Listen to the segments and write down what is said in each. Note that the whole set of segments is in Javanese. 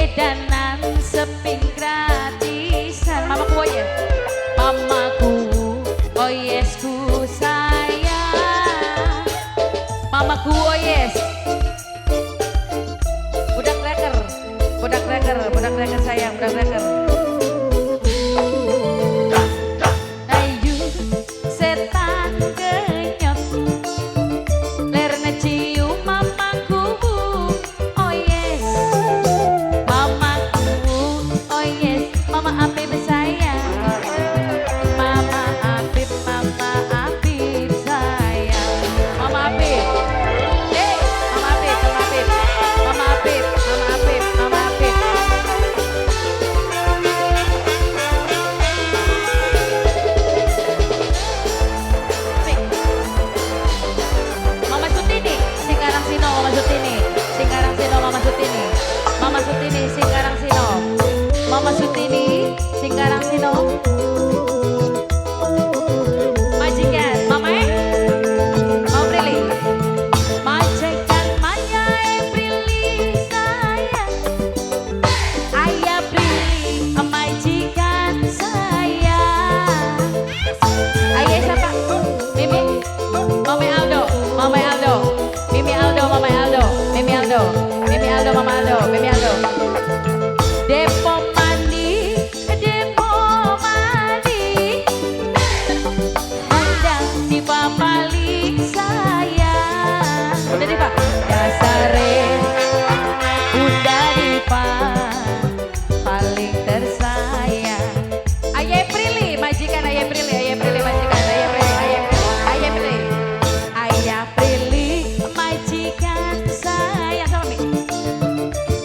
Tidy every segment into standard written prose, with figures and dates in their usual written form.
Edanan seping gratisan. Mamaku oh yes, mamaku oh yes ku sayang. Mamaku oh yes. Budak raker, budak raker, budak raker sayang, budak raker. Ayu setan kenyot, ler ngecium mamaku oh yes. Mamaku oh yes, mama Apip sayang. Mama Apip, mama Apip sayang. Mama Apip. Eh, mama Apip, mama Apip. Mama Apip, mama Apip, mama Apip. Mama Sutini, Singkarang Sino, Mama Sutini, Singkarang Sino, Mama Sutini, Mama Sutini, Singkarang Sino, Mama Sutini, Singkarang Sino. Majikan, Mama Mama Prilly, majikan Maya Prilly sayang, Ayah Prilly, majikan sayang. Ayah siapa? Mimi, Mama Aldo, Mama Aldo, Mimi Aldo, Mama Aldo, Mimi Aldo, Mimi Aldo, Mama Aldo, Mimi Aldo. Depo mandi, depo mandi, undang di paling sayang. Udah deh Pak, dasare Bunda Dipa paling tersayang. Ayah Prilly, majikan Ayah Prilly, Ayah Prilly majikan, Ayah Prilly, Ayah Prilly, Ayah Prilly, Ayah Prilly majikan sayang sama Mi.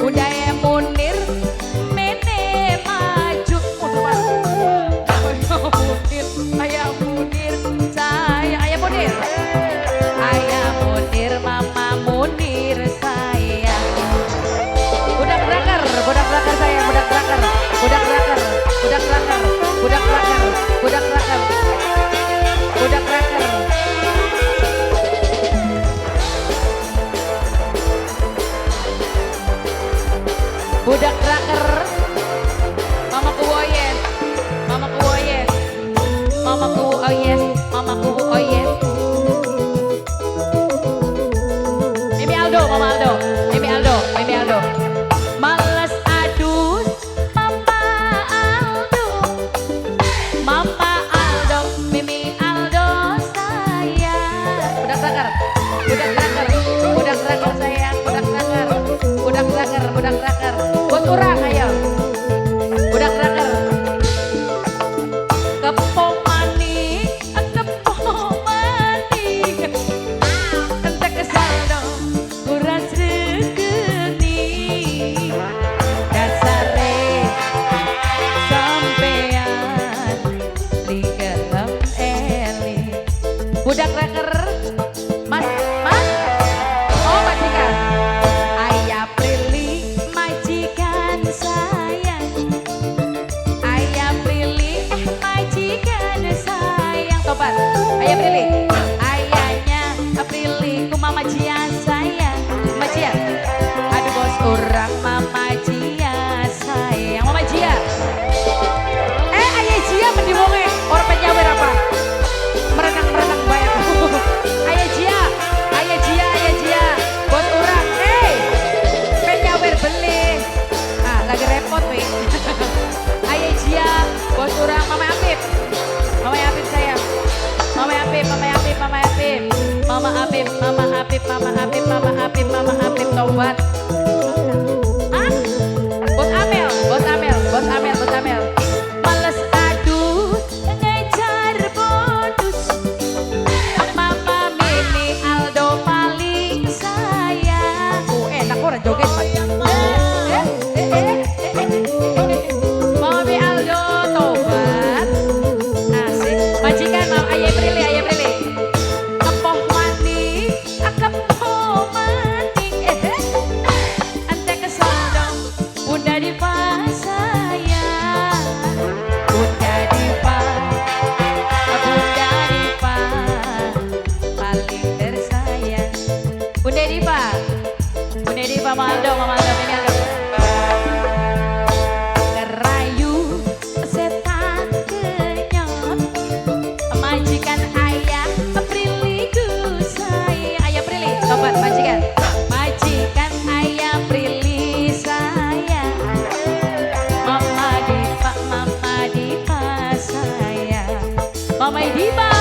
Udah ya Munir, mene maju, mundur Pak. Munir, Ayah Munir, sayang, Ayah Munir, Ayah Munir, Mama Munir sayang. Budak raker, budak raker sayang, budak raker, budak raker, budak raker, budak raker, budak raker, budak raker. Budak raker, mamaku oh yes, mamaku oh yes, mamaku oh yes, mamaku oh yes. Mimi Aldo, Mama Aldo, Mimi Aldo, Mimi Aldo. Males adus, Mama Aldo, Mama Aldo, Mimi Aldo sayang. Budak raker, budak raker, budak raker sayang, budak raker, budak raker, budak raker. Bos urang ayo, budak raker. Kepo manik, kepo manik, entek saldo kuras regeni. Dasare sampean ligelem eli. Budak raker, Mas, Mas, oh majikan. Ayah Prilly majikan sayang. Ayah Prilly majikan sayang. Tobat, Ayah Prilly. Ayahnya Prilly ku Mama Jia sayang. Mama Jia. Aduh bos orang Mama Jia sayang. Mama Jia. Eh Ayah Jia mending wonge orang penyawer apa? Merenang-merenang banyak. Ayah Jia, Ayah Jia, Ayah Jia. Bos orang, eh penyawer beli. Ah, lagi repot nih. Ayah Jia, bos orang, Mama Apip. Mama Apip sayang. Mama Apip, Mama Apip, Mama Apip. Mama Apip, Mama Apip, Mama Apip, Mama Apip, Mama Apip tobat. Ah? Bos Amel, Bos Amel, Bos Amel, Bos Amel. Males adus, ngejar bonus. Mama Mimi Aldo paling sayang. Oh, enak orang joget Pak. Eh, eh, eh, eh, eh. Mami Aldo tobat. Asik. Majikan Mama Ayah Prilly, Ayah Prilly. Kepoh mani, kepoh mani. Eh, entek kesodong, Bunda Dipa sayang. Bunda Dipa, Bunda Dipa paling tersayang. Bunda Dipa, Bunda Dipa, Mama Aldo, Mama Aldo, Mimi Aldo. Mama Diva.